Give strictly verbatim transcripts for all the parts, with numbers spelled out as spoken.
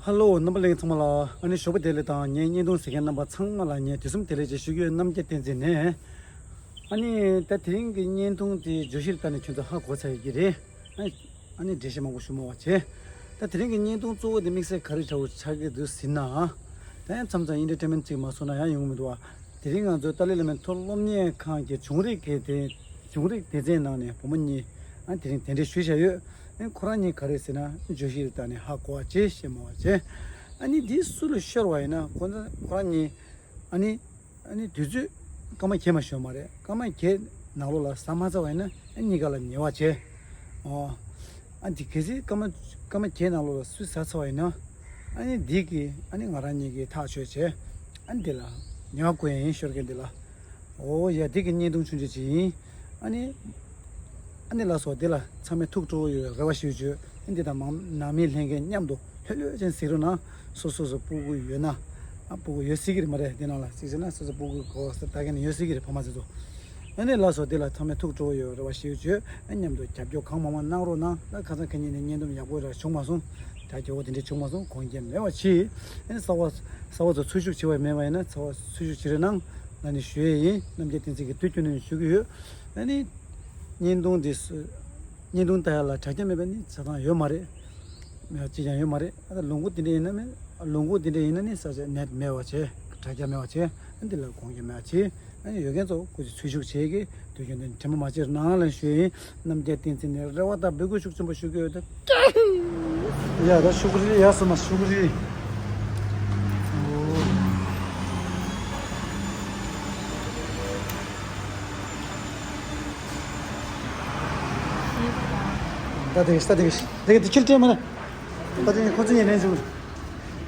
ཧེ་ལོ། རྣམ་པ་ལྷན་རྒྱས་ཚང་མ་ལ་ཨ་ནི་ཞོགས་པ་བདེ་ལེགས་དང་། ངའི་བརྙན་ཐུང་གཟིགས་མཁན་རྣམ་པ་ཚང་མ་ལ་ངས་དུས་གསུམ་བདེ་ལེགས་ཅེས་ཞུ་གི་ཡོད། རྣམ་རྒྱལ་བསྟན་འཛིན་ནས། ཨ་ནི་ད་དེ་རིང་གི་བརྙན་ཐུང་དེ་བརྗོད་གཞིར་བཏང་ནས་ཁྱོད་ཚོ་ཧ་གོ་ཚར་ཡོད་ཀྱི་རེད། ཨ་ནི་ཨ་ནི་འགྲེལ་བཤད་མང་པོ་ཞུ་མི་དགོས་པ་བྱས། ད་དེ་རིང་གི་བརྙན་ཐུང་གཙོ་བོ་དེ་དམིགས་བསལ་ག་རེ་འདྲ་བོ་ཆགས་ཀྱི་འདུག་ཟེར་ན། ད་ཡང་མཚམས་མཚམས་ཨེན་ཊར་ཊེན་མེན་ཊི་ཅིག་མ་བཟོ་ན་ཡང་ཡོང་གི་མི་འདུག་བ། དེ་རིང་ང་ཚོའི་ཏཱ་ལའི་བླ་མའི་མཐོ་སློབ་གཉེར་ཁང་གི་བྱུང་རིམ་གྱི་དེ། བྱུང་རིམ་སྡེ་ཚན་ནང་ནས་བུ་མོ་གཉིས་ཨ་དེ་རིང་གདན་འདྲེན་ཞུས་བཞག་ཡོད། ཨ་ཁོ་རང་གཉིས་ག་རེ་ཟེར་ན་བརྗོད་གཞིར་བཏང་ནས་ཧ་གོ་བ་བྱས་བཤད་མ་བ་བྱས། ཨ་ནི་འདི་སུ་ལ་ཤོར་བ་ཡིན་ན་ཁོ་ཚོ་ཁོ་རང་གཉིས་ཨ་ནི་ཨ་ནི་དུས་ཚོད་སྐར་མ་བརྒྱད་མ་ཤོར་མ་རེད། སྐར་མ་བརྒྱད་ནང་ལོགས་ལ་ཟ་མ་ཚར་བ་ཡིན་ན་ཨ་གཉིས་ཀ་ལ་ཉེས་པ་བྱས། ཨོ། ཨ་འདི་གལ་སྲིད་སྐར་མ་སྐར་མ་བརྒྱད་ནང་ལོགས་ལ་སུས་ཟ་ཚར་བ་ཡིན་ན། ཨ་ནི་འདི་གིས་ཨ་ནི་ང་རང་གཉིས་ཀྱིས་ཐག་གཅོད་བྱས། ཨ་ནི་འདི་ལ་ཉེས་པ་བཀོད་ཡ་ཡིན་ཤོར་མཁན་འདི་ལ། ཨོ་ཡ། འདི་གི་བརྙན་ཐུང་ཆུང་ཆུང་ཅིག་ཡིན། ཨ་ནི་ཨ་ནི་ལགས་སོ། འདི་ལ་ཚང་མས་ཐུགས་སྤྲོ་བོ་ཡོད་རེ་བ་ཞུ་བྱོས། ཨ་འདི་དང་མང་ནང་མི་ལྷན་རྒྱས་མཉམ་དུ་ལྷོད་ལྷོད་ཅན་གཟིགས་རོགས་གནང་། སོ་སོ་སོ་སྤུ་གུ་ཡོད་ན། ཨ་སྤུ་གུ་ཡོད་སྲིད་ཀྱི་རེད་མ་རེད། འདི་ནང་ལ་གཟིགས་བྱས་ན་སོ་སོ་སྤུ་གུ་གོ་ས་ད་ག་ནས་ཡོད་སྲིད་ཀྱི་རེད། ཕ་མ་ཚོ་ཚོ། ཨ་ནི་ལགས་སོ། འདི་ལ་ཚང་མས་ཐུགས་སྤྲོ་བོ་ཡོད་རེ་བ་ཞུ་བྱོས། ཨ་མཉམ་དུ་རྒྱབ་སྐྱོར་གང་མང་མང་གནང་རོགས་གནང་། ད་ཁ་སང་ཁ་ཉིན་ནས་བརྙན་ཐུང་ཡག་པོ་ར་བྱུང་མ་སོང་། དྲ་རྒྱ་བོ་དེ་འདྲས་བྱུང་མ་སོང་། དགོངས་འགལ་མེད་པ་བྱེད། ཨ་ནི་གསར་བ་གསར་བ་ཚོ་འཚོལ་ཞིབ་བྱེད་པ་མེད་པ་ཡིན་ན་གསར་བ་འཚོལ་ཞིབ་བྱེད་རོགས་གནང་། ཨ་ནི་ཞུ་ཡས་ཡིན། རྣམ་རྒྱལ་བསྟན་འཛིན་གྱིས་དུས་རྒྱུན་ནས་ཞུ་གི་ཡོད། ཨ་ནི་བརྙན་ཐུང་འདི་སུ་བརྙན་ཐུང་ལྟ་ཡ་ལ་དྲ་རྒྱ་མེད་པ་ནི་ཆ་ཚང་ཡོད་མ་རེད། མེད་པ་ཅི་ཡང་ཡོད་མ་རེད། ཨ་ད་ལུང་ཁུག་དེ་འདྲ་ཡིན་ན་ནི། ལུང་ཁུག་དེ་འདྲ་ཡིན་ན་ནི་ས་ཆ་ནེཊ་མེད་པ་བྱས། དྲ་རྒྱ་མེད་པ་བྱས། ཨ་འདི་ལ་དགོངས་འགལ་མེད་པ་བྱས། ཨ་ནི་ཡོད་མཁན་ཚོ་སྐུ་མཁྱེན་འཚོལ་ཞིབ་བྱེད་ཀྱི་དུས་རྒྱུན་དུ་དྲན་པ་མ་བརྗེད་རོགས་གནང་ལ་ཞུ་ཡིན། རྣམ་རྒྱལ་བསྟན་འཛིན་ནས་རེ་བ་དང་འབོད་སྐུལ་ཤུགས་ཆེན་པོ་ཞུ་གི་ཡོད་དེ། ཡ་ད་ཤུ་གུ་རི་ཡ་སོ་མ་ཤུ་གུ་རི། ད་དེ་ད་དེ་དེ་དེ་ཁྱེར་ཏེ་མ་ན། ད་དེ་ཁོ་ཚོ་ཡིན་ནས་ཟེར།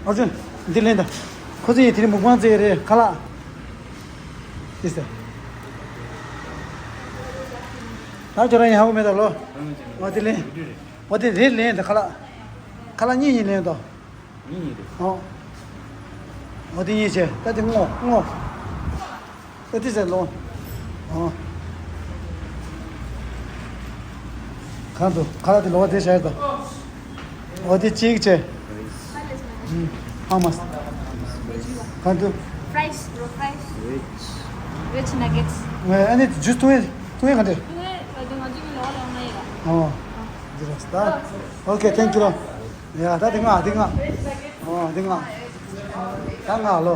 ཨར་ཇུན། འདི་ལེན་ད། ཁོ་ཚོ་ཡིན་དེ་རིང་མུག་པང་རྩེ་རེད་ཁ་ལག། དེ་ཟེར། ད་ཁྱོད་རང་ཡིན་ཧ་གོ་མེད་ད་ལོ། ཨོ་དེ་ལེན། ཨོ་དེ་རེད་ལེན་ད་ཁ་ལག། ཁ་ལག་གཉིས་ཡིན་ལེན་ད། གཉིས་ཡིན་རེད། ཨོ། ཨོ་དེ་གཉིས་བྱས། ད་དེ་སྔོ་སྔོ། ཨོ་དེ་ཟེར་ལོ། ཨོ། གང་དུ་ཁ་ལག་དེ་ལོ་བ་དེ་བྱས་ད། ཨོ་དེ་གཅིག་བྱས། How much? གང་དུ། Fries, bro, fries. Veg. Veg nuggets. ཨ་ནི་ཇུས་འཐུང་ཡས་འཐུང་ཡས་ག་འདྲ། འཐུང་ཡས་ང་ཚོ་ལོ་ལོ་ང་ཡིན་ལ། ཨོ། འདི་རེད་ད། Okay, thank you ལོ། ཡ་ད་དེ་ང་དེ་ང་། ཨོ་དེ་ང་། ད་ང་ལོ།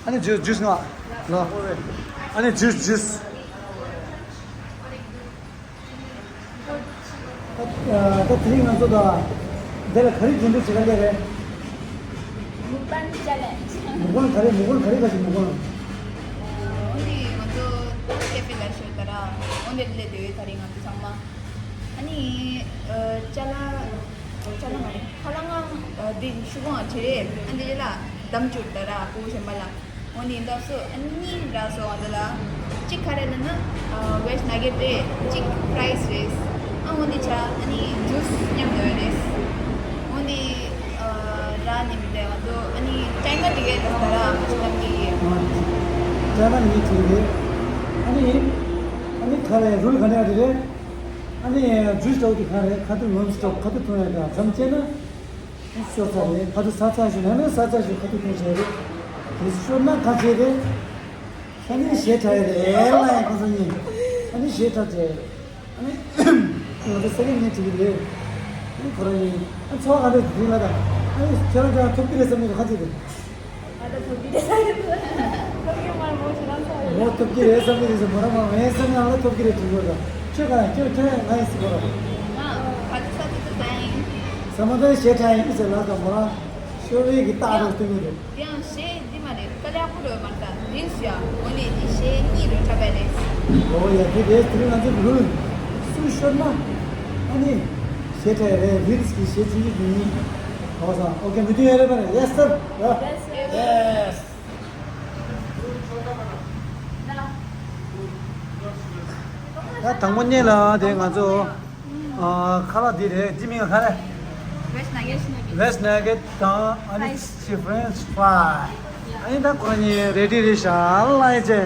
ཨ་ནི་ཇུས་ཇུས་ང་། ལོ། ཨ་ནི་ཇུས་ཇུས། ད་དེ་རིང་ང་ཚོ་ད་འདི་ལ་ག་རེ་འགྲན་བསྡུར་བྱེད་ག་འདི་རེད། Mukbang challenge. མུག་པང་ག་རེ་མུག་པང་ག་རེ་ག་ཞིག་མུག་པང་། འོ་ནི་ང་ཚོ་ཏོག་ཀེ་ཕེ་ལ་ཤོད་ད་ར། འོ་ནི་ལས་དེ་ད་རིང་ང་ཚོ་ཚང་མ། ཨ་ནི་ཅ་ལག་ཅ་ལག་མ་རེད། ཁ་ལག་ང་འདི་ཤུ་གུ་ང་བྱེད་རེད། ཨ་འདི་ལ་དམ་བཅུག་ད་ར་ཕྲུ་གུ་གཞན་པ་ལ། འོ་ནི་འདབས་སུ་ཨ་ནི་ར་སོ་འོ་འདི་ལ་གཅིག་ག་རེ་ལབ་ན་ཨ་ཝེཇ་ནག་གེཊ་རེད། གཅིག་ཕ་རའི་སི་རེད། ཨ་འོ་འདི་ཆ་ཨ་ནི་ཇུས་མཉམ་དུ་ཡོད་རེད། འོ་འདི་ཨ་ར་ནི་མི་འདྲ་བ་འདུག་ཨ་ནི་ཅའི་ན་དེ་གའི་ལ་ཟ་ར་མ་ཆུ་ལམ་གི། ཅའི་ན་ནི་ཐུག་རེད། ཨ་ནི་ཨ་ནི་ག་རེ་རུལ་ག་ནས་རེད། ཨ་ནི་ཇུས་འདྲ་བོ་དེ་ག་རེ་ཁ་ཐུག་ནོན་སི་ཊོབ་ཁ་ཐུག་འཐུང་ཡ་ག་ཙམ་བྱས་ན། ཤོར་ཚར་རེད། ཁ་ཐུག་ཟ་ཚར་ཞིག་ཡང་ན་ཟ་ཚར་ཞིག་ཁ་ཐུག་འཐུང་བྱས་རེད། དེ་ཤོར་ན་ག་བྱས་རེད། ཨ་ནི་ཞེ་དྲག་ཡ་རེད་ལ་ཡ་ཁོ་ཚོ་གཉིས། ཨ་ནི་ཞེ་དྲག་བྱས། ཨ་ནི་ང་ཚོ་ས་ཀྱད་ནས་བྲིས་ཀྱི་རེད། ཨ་ནི་ཁོ་རང་གཉིས་ཨ་འཚོ་བ་ག་འདྲ་འདི་ལ་ད། ཨ་ནི་ཁྱེད་རང་ཅང་ཐོབ་ཀྱི་རེད་བསམ་གྱི་འདུག་ཁ་ཅིག་རེད། ང་ད་ཐོབ་ཀྱི་རེད་ས་རེད། ཐོབ་ཀྱི་མ་རེད་མོ་ཁྱེད་རང་ཚོ་རེད། མོ་ཐོབ་ཀྱི་རེད་བསམ་གྱི་རེད་ཟེར་མོ་རང་མ་ངའི་སེམས་ནང་ལ་ཐོབ་ཀྱི་རེད་དྲན་གྱི་ཡོད་ད། ཁྱོད་གང་ཁྱོད་ཁྱོད་ང་ཡིན་སྲིད་གོ་ར། ང་ག་ཚོད་ས་ཚོད་ཚོད་ད་ཡིན། ས་མ་ད་ཞེ་དྲག་ཡིན་ཟེར་ལ་ད་མོ་རང་ཤོར་བའི་གི་རྟགས་རོ་སྟོན་གྱི་རེད། དེ་ཡང་གཞས་འདི་མ་རེད། དཀའ་ལས་ཁག་པོ་རེད་མ་རེད་ད། རིང་སུ་ཡ། འོ་ནི་འདི་གཞས་གཉིས་རེད་འཁྲབ་པ་རེད། ཨོ་ཡ་དེ་རེད། དེ་རིང་ང་ཚོ་རུལ་སུ་ཤོར་ན་ཨ་ནི་གཞས་འཁྲབ་ཡ་རེད། རིལ་སི་གི་གཞས་ཆུང་ཆུང་དེ་གཉིས་གོ་སོང་། ཨོ་ཁེ་མི་དུ་ཡ་རེད་པ་རེད། ཡེ་སི་སར་ཡ། ཡེ་སི། ད་དང་པོ་ཉིད་ལ་དེ་ང་ཚོ། ཨ། ཁ་ལག་འདི་རེད། འདི་མིང་ལ་ག་རེ། Veg nuggets. Veg nuggets དང་ཨ་ནི་ཕི་རེན་ཆི་ཕ་རའི། ཨ་ནི་ད་ཁོ་གཉིས་རེ་ཌི་རེད་ཤག་ལ་ཡ་ཅེ།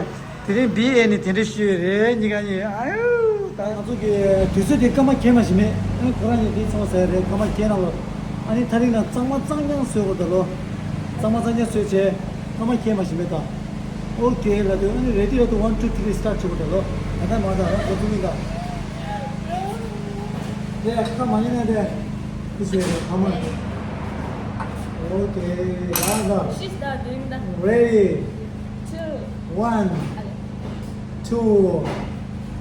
དེ་རིང་བི་ཨེ་ནས་དེ་འདྲ་ཞུས་རེད་གཉིས་ཀ་གཉིས། ཨ་ཡོ། ད་ང་ཚོ་གི་དུས་ཚོད་དེ་སྐར་མ་བརྒྱད་མ་ཞིག་མེད། ཨ་ནི་ཁོ་རང་གཉིས་དེ་ཚོང་ཟེར་རེད། སྐར་མ་བརྒྱད་ནང་ལ་ ཨ་ནི་ཐག་རིང་ན་གཙང་མ་གཙང་རྐྱང་བཟོས་དགོས་ད་ལོ། གཙང་མ་གཙང་རྐྱང་བཟོས་བྱས། སྐར་མ་ཁྱེར་མ་ཞིག་མེད་ད། ཨོ་ཁེ་ལབ་དུས་ཨ་ནི་རེ་ཌི་ལབ་དུས་one two three start བྱེད་དགོས་ད་ལོ། ད་ལྟ་མ་ད་རང་གོ་ཚུགས་མིན་ད། དེ་ཁ་མ་ཉན་ན་དེ། དེ་ཟེར་ཁ་མ། ཨོ་ཁེ་ལ་ད། She's not doing that. Ready. Two. One. Two,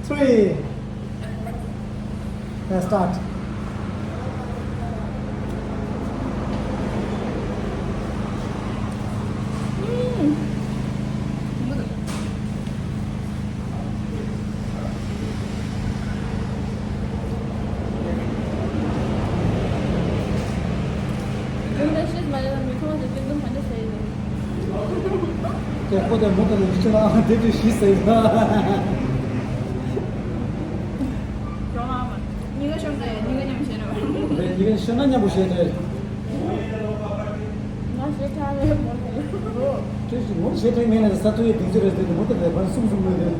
three. Let's start. དེ་ཁོ་དེ་མོ་དེ་ལ་ཡིད་ཆེས་ལ་དེ་དུས་ཤི་ཟེར་ན། གཉིས་ཀ་ཤོར་ན་ཡང་གཉིས་ཀ་མཉམ་བྱས་ན། རེད། གཉིས་ཀ་ཤོར་ན་མཉམ་པོ་བྱས་ཏེ། ང་ཞེ་དྲག་རེད་མོ་དེ། ཁྱོད་ཀྱིས་མོ་ཞེ་དྲག་མེད་ན་ས་ཐུ་ཡི་སྡིག་ཚོད་རེད་ཟེར་ཏེ་མོ་དེ་ལས་ཕར་གསུམ་གསུམ་མོ་རེད།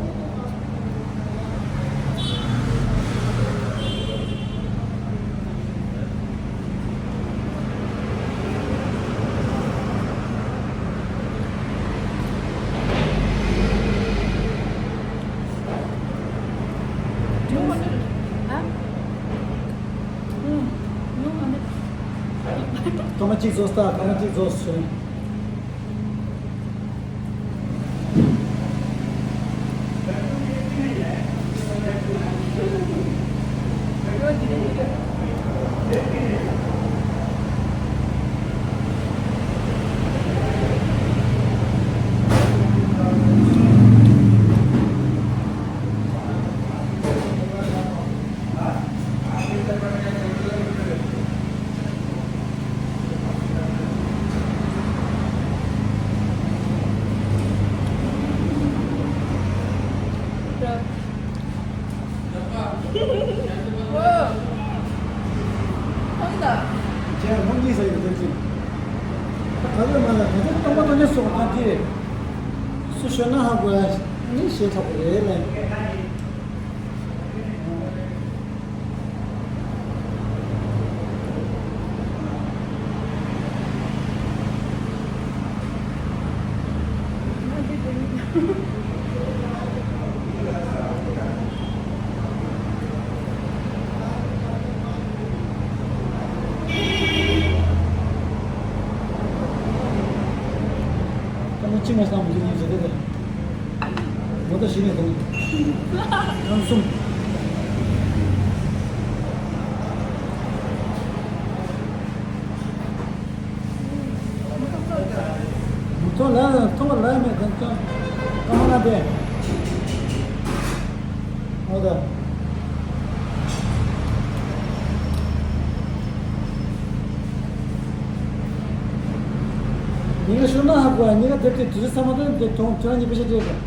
སྐར་མ་གཅིག་རྫོགས་ས། སྐར་མ་གཅིག་རྫོགས་སོང་། ཁྱེད་ལྷོ་འདི་ཟ་ཡི་འདུག་ཅིང་། ད་ག་ལེར་མ་ལ་ད་ལྟ་སྟོང་པ་སྟོང་ཆ་སོགས་ད་དེ་རེད། སུ་ཤོད་ན་ཧ་གོ་ཡ་ནི་ཤེས་ཐུབ་པ་རེད་ལས། ཁྱེད་རང་ཅི་མ་བསམ་པ་འདི་ཡིན་ཟེར་དེ་རེད། མོ་ད་གཞི་ནས་དང་། ཁང་གསུམ། མུ་ཐོ་ལ་ཐོ་ལ་མེད་ཀྱང་ཀྱང་ཀ་མ་ན་དེ། ཨོ་ད། ཉིན་ཀ་ཤོར་ན་ཧ་གོ་ཡ། ཉིན་ཀ་དེབ་དེ་དུས་ཚོད་ཚང་མ་དོན་དེ་ཐོང་ཁྱོད་རང་གཉིས་པེ་ཤ་སྤྲད་དང་།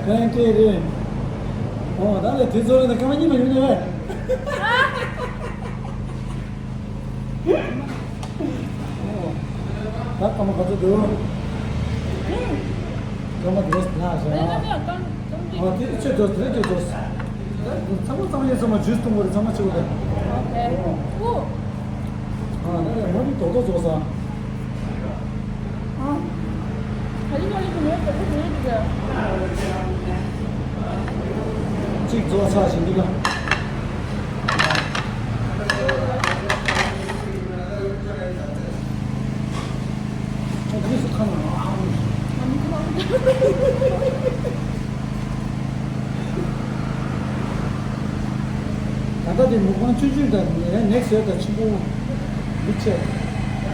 གང་སྤྲད་རེད། ཨོ་ད་ལས་དུས་ཚོད་ལ་ནི་སྐར་མ་གཉིས་མ་ཡོང་ནས། ད་སྐར་མ་ག་ཚོད་འདུག་སྐར་མ་དེ་ལྷག་སོང་ཨ། ཨ་དེ་ཆོད་འགྲོ། དེ་ཆོད་འགྲོ། ཚང་མ་ཚང་མ་ཡོད་ཚང་མ་ཇུས་བཏུང་བར་ཚང་མ་ཆོད་པ་དང་། ཨ་ད་ལས་ང་ནི་རྡོག་རྡོག་རྫོགས་སོང་། གཅིག་རྫོགས་ཚར་ཞིང་འདི་ག་ཨ་ཁུ་སུ་ཁ་ནང་ཨ་ཨ། ད་ལྟ་དེ་མུག་པང་ཆུང་ཆུང་དང་ནེག་སི་ཡོད་དང་ཆེན་པོ། འདི་ཆེ།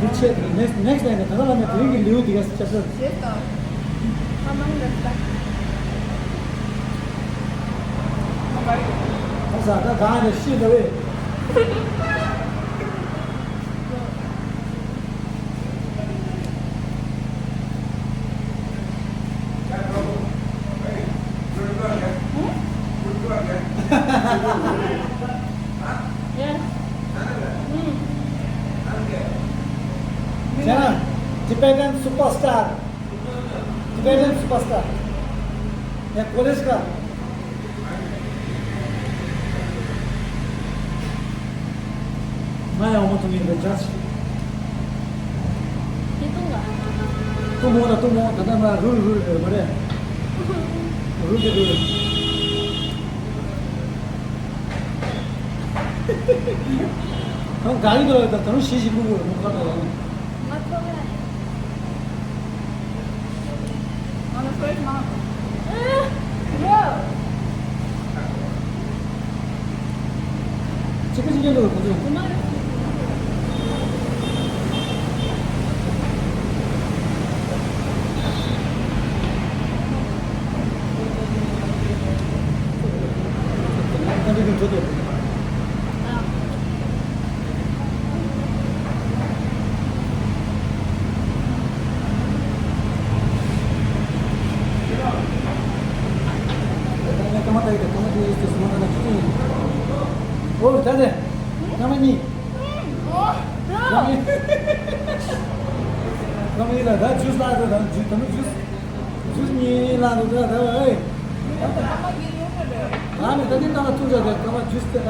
འདི་ཆེ་དེ་ནེག་སི་ནེག་སི་ལ་ཡིན་ན་ད་ལྟ་ལ་ནས་དེ་རིང་གི་ལེའུ་འདི་ག་ཆེ་ས། ཞེས་དང་། ཁ་མང་རེད་ལ། ཨ་ས་ད་གང་རེད་ཤེས་ད་བས། Yes. Tibetan superstar. Tibetan superstar. ཡ་ཀོ་ལེ་ཇི་ག་ང་ཡང་འོ་མ་འཐུང་གི་ཡིན་པས་ཇ་ཆི། དེ་བཏུང་ལ། བཏུང་མོ་ད་བཏུང་མོ་ད་ལྟ་ང་རུལ་རུལ་རེད་མ་རེད། རུལ་གི་རུལ། ཁང་ག་ཡིན་འདུག་ད་ད་རུང་ཞི་ཞི་ལུ་ལུ་མོ་ཁ་ད་ཡང་། ང་ཚོ་ལ། On the first month. ཅི་ཀི་ཅི་ཀི་འདུག་ཁོ་ཚོ། ཇུས་ལ་ད་ད་ཇུས་ཇུས་ཇུས་གཉིས་ལ་འདུག་ད་ད་ཨེ། ང་ནི་ད་དེ་ད་ལ་ཐུག་ཅག་དེ་ད་ཇུས་དེ་ད།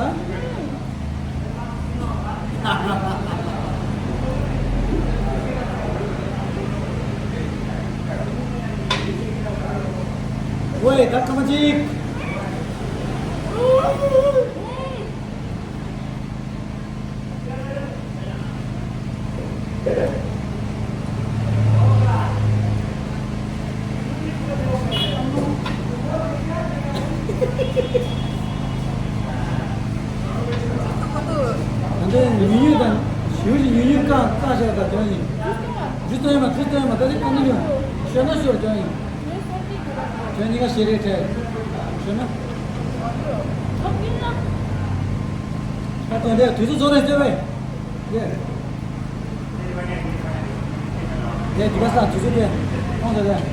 ཝེ་ད་སྐར་མ་གཅིག་ད་ལྟ་ཉུང་ཉུང་དང་ཞེ་པོ་ཅིག་ཉུང་ཉུང་བཀག་བཀག་བྱས་དང་དོན་ཡིན། ཇུས་སྟོན་མ་ཇུས་སྟོན་མ་ད་ལྟ་གང་ཡིན་ཤོད་ན་ཤོད་དོན་ཡིན། དོན་གཉིས་ཀ་ཞེ་རེ་ཁྲལ་ཤོད་ན། ད་དོན་དེ་དུས་ཚོད་རྫོགས་ནས་སྟོན་པས། ཡེ། ཡེ་འདི་ག་ས་དུས་ཚོད་དེ་གཏོང་ཟེར་རེད།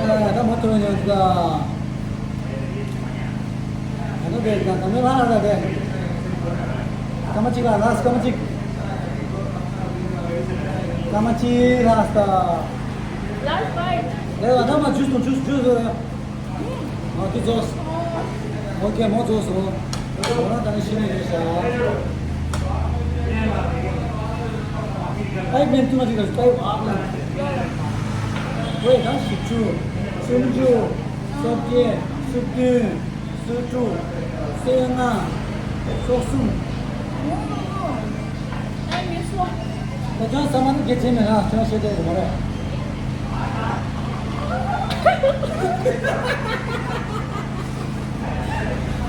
ཨ་ད། ད་མ་ཐོན་ཡོང་འདི་ག་ད་ནི་དེ་ད་ནི་ལྷག་ལ་དེ། སྐར་མ་གཅིག་ལ་ལ་སྐར་མ་གཅིག་སྐར་མ་གཅིག་ལ་ས། Last bite. དེ་ལ་ད་མ་ཇུས་དང་ཇུས་ཇུས་ཟེར། ཨ་དེ་རྫོགས། ཨོ་ཁེ་མོ་རྫོགས་སོང་། ཁོ་རང་ད་ནི་ཤི་ནས་རེད་ཤག་ཨའི་མེན་ཐུ་མ་ཅིག་ལ་ཨའི་ཨ་ལ། ཝེ་ད་ཞིབ་ཆུ། སུམ་ཅུ། སོ་བརྒྱད། སུམ་བདུན། སུམ་དྲུག་སོ་ལྔ། སོ་གསུམ། ཨ་མི་སོ། ད་ཅང་ས་མ་ནི་རྒྱལ་ཆེན་མེད་ན་ཅང་བཤད་བསྡད་ཡོད་མ་རེད།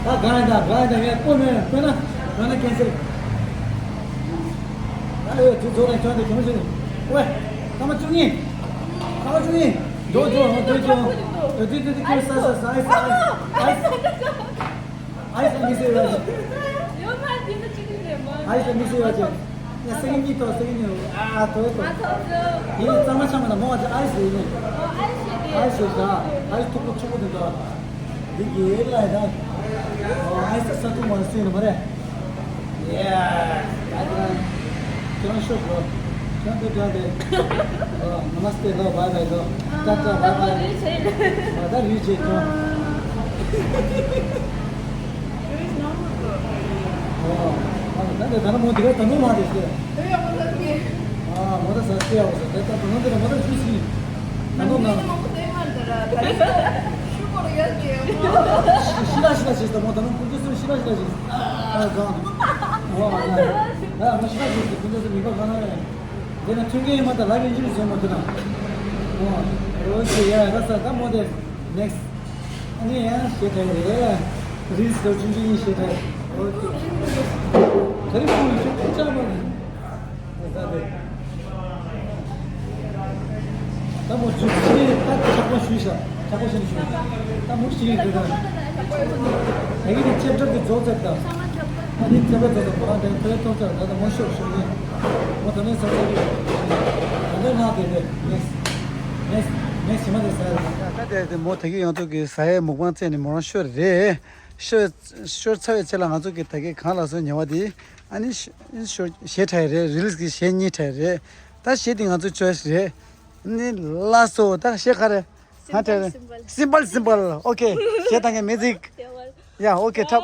ད་གང་ཡིན་ད་གང་ཡིན་ད་ངས་སྤོ་མེད་སྤོས་ན་ང་ན་ཀན་སེལ། ད་ཨེ་དུས་རྫོགས་ནས་ཅང་དེ་གི་མ་བྱེད། ཝེ། སྐར་མ་བཅུ་གཉིས། སྐར་མ་བཅུ་གཉིས། འགྲོ་འགྲོ་འགྲོ་འགྲོ། ཨེ་དུས་དུས་དུས་ཁྱོད་ས་ས་ས་ཨའི་ས་ཨའི་ས། ཨའི་ས་མི་ཟེར་བ་ཞིག་ཨའི་ས་མི་ཟེར་བ་ཅན། ཡ་སེ་གི་གཉིས་ཐོག་སེ་གི་གཉིས་ཨ་ཐོག་ཐོག་ཡིན་གཙང་མ་ཆགས་མ་ན་མོ་བ་ཅན་ཨའི་ས་ཡིན་ནི། ཨའི་ས་ཡིན་ཨའི་ས་ཡིན་ཨའི་ས་མཐུག་པོ་ཆུ་བོ་དེ་འདྲ། འདི་གི་ལ་ཡི་ད། ཨའི་ས་ས་ཐུག་མ་ན་སུ་ཡིན་ནི་མ་རེད། ཡ། ད་དེ་རང་ཁྱེད་རང་ཤོག་གོ་ཁྱེད་རང་དེ་དྲན་དེ། ཨོ། ནམ་སྟེ་ལོ། བའི་བའི་ལོ། ཏ་ཏ་བའི་བའི། ཨོ་ད་རིག་བྱེད་ཀྱང་། ཨོ། ཨ་ད་དེ་ད་ནི་མོ་དེ་ག་ད་ནི་མ་རེད་ཟེར། ཨ་མོ་ད་ཟ་སྐྱེ་ཡག་པོ་ཟེར་དེ་ད་ད་ནི་དེ་ད་མོ་ད་ཞུ་སྲིད། ད་ནི་ན། ཤི་ལ་ཤི་ལ་ཞེས་ད་མོ་ད་ནི་ཁོ་ཚོ་ཤི་ལ་ཤི་ལ་ཞེས། ཨ་གང་། ཨོ་ཨ་ན། ཨ་མ་ཤི་ལ་ཞེས་ད་ཁོ་ཚོ་མི་པ་ག་ན་རེད། དེ་ན་མཐུན་རྐྱེན་ཡོད་མ་ད་ལབ་ཡིན་ཅི་ཟེར་མ་དེ་ན། ཨོ། ཨོ་ཁེ་ཡ་ར་ས་ད་མོ་དེ། ནེགསི། ཨ་ནི་ཡང་ཞེ་ཐལ་རེད། རིས་ལ་ཆུང་ཆུང་ཡིན་ཞེ་ཐལ། ཨོ་ཁེ། ད་རིང་ཁོང་ལ་ཆུ་ཐུག་ཅག་མ་རེད། ད་མོ་ཇུ་ཅི་ད་ཆག་པ་ཞུས་ཤག་ཆག་པ་ཞུས་ནས་ཞུས། ད་མོ་ཞིག་ཡིན་དེ་ད། ད་གི་དེ་ཅེབ་ཊར་དེ་རྫོགས་ཚར་ད། ད་དེ་ཚེ་བ་རྫོགས་ཚར་ཁོ་རང་དེ་ཐོས་ཐོས་ཚར་ད་ད་མོ་ཤོག་ཤོག་ནས། མོ་ད་ནས་ཚར་ཚར་གི། ད་ནས་ལྷག་དེ་དེ་ནེགསི། ནེགསི་ནེགསི་ཞི་མ་དེ་ཟ་ཡ་ད། ད་དེ་དེ་མོ་ད་གི་ཡང་ཐོག་གི་ཟ་ཡའི་མུག་པང་བཙལ་ནས་མོ་རང་ཤོར་རེད། ཤོར་ཤོར་ཚར་བའི་ཆེད་ལ་ང་ཚོ་གི་ད་གི་གང་ལ་སོ་ཉེ་བ་དེ། ཨ་ནི་ཤོ་ཤོ་གཞས་འཁྲབ་ཡ་རེད། རི་ལིགས་ཀྱི་གཞས་གཉིས་འཁྲབ་ཡ་རེད། ད་གཞས་དེ་ང་ཚོ་ཆོས་རེད། ཨ་ནི་ལ་སོ་ད་གཞས་ག་རེ། ཧ་འཁྲབ་ཡ་རེད། སིམ་པལ་སིམ་པལ། ཨོ་ཁེ། གཞས་དང་གི་མི་ཛིག་ཡ་ཨོ་ཁེ་འཁྲབ།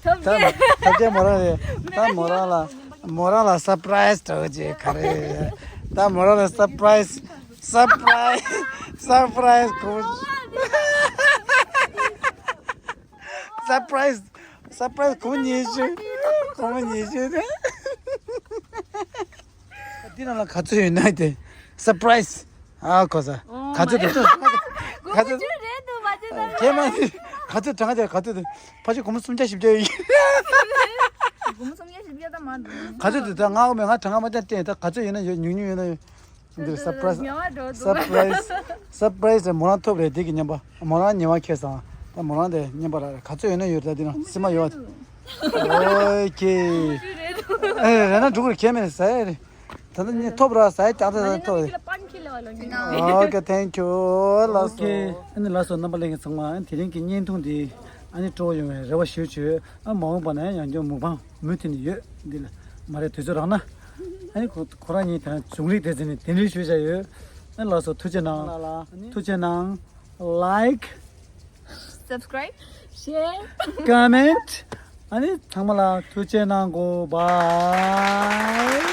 ཐབས་ད་མཁས། ཐབས་མཁས་མོ་རང་རེད། ད་མོ་རང་ལ་མོ་རང་ལ་སར་པ་རའི་སི་འདྲ་བོ་ཅིག་ག་རེ། ད་མོ་རང་ལ་སར་པ་རའི་སི། སར་པ་རའི་སི། སར་པ་རའི་སི་གོ། སར་པ་རའི་སི། སར་པ་རའི་སི་གོང་ཉེ་ཤོས། གོང་ཉེ་ཤོས་རེད། འདི་ནང་ལ་ག་ཚོད་ཡོད་ན་དེ་སར་པ་རའི་སི། ཨ་ཁོ་ས། ག་ཚོད་འདུག་ག་ཚོད་འདུག་ཁྱེད་མ་ག་ཚོད་གྲངས་ཀྱི་ག་ཚོད་འདུག་ཕལ་ཆེར་སྒོར་མོ་སུམ་བརྒྱ་བཞི་བརྒྱ་ཡོད། སྒོར་མོ་སུམ་བརྒྱ་བཞི་བརྒྱ་ད་མ་འདུག་ག་ཚོད་འདུག་ད་ང་འོ་མེད་ང་གྲངས་ཀ་མ་བརྒྱབ་སྟེ་ད་ག་ཚོད་ཡོད་ན་ཡོད། ཉུང་ཉུང་ཡོད་ན་ཡོད། འདིར་སར་པ་རའི་སི། སར་པ་རའི་སི། སར་པ་རའི་སི་མོ་རང་ཐོབ་རེད། འདི་གི་རྔན་པ་མོ་རང་ཉེ་བ་ཁེལ་སོང་། ད་མོ་རང་དེ་རྔན་པ་རག་རེད། ག་ཚོད་ཡོད་ན་ཡོད། ད་འདི་ནང་སིལ་མ་ཡོད། ཨོ་ཁེ། ཨེ་རེད་ན་འགྲོ་གི་རེད། ཁྱད་མེད་ཟ་ཡ་རེད། ད་ལྟ་ནི་ཐོབ་ར་ཟ་ཡ་ཀྱང་ད་ད་ཐོབ་རེད། Okay, thank you. ལགས་སོ། Okay, ཨ་ནི་ལགས་སོ། རྣམ་པ་ལྷན་རྒྱས་ཚང་མ་དེ་རིང་གི་བརྙན་ཐུང་འདི་ཨ་ནི་སྤྲོ་བོ་ཡོང་བའི་རེ་བ་ཞུ་བྱོས། ཨ་མ་འོངས་པ་ན་ཡང་ཡང་བསྐྱར་མུག་པང་མུ་མཐུད་ནས་ཡོད། འདི་ལ་མ་རེད། དུས་ཚོད་རག་ན། ཨ་ནི་ཁོ་ཁོ་རང་གཉིས་དེ་རིང་བྱུང་རིགས་དེ་ཚོ་ནི་གདན་འདྲེན་ཞུས་བཞག་ཡོད། ཨ་ནི་ལགས་སོ། ཐུགས་རྗེ་གནང་། ཐུགས་རྗེ་གནང་། Like, subscribe, share, comment. ཨ་ནི་ཚང་མ་ལ་ཐུགས་རྗེ་གནང་གོ། Bye.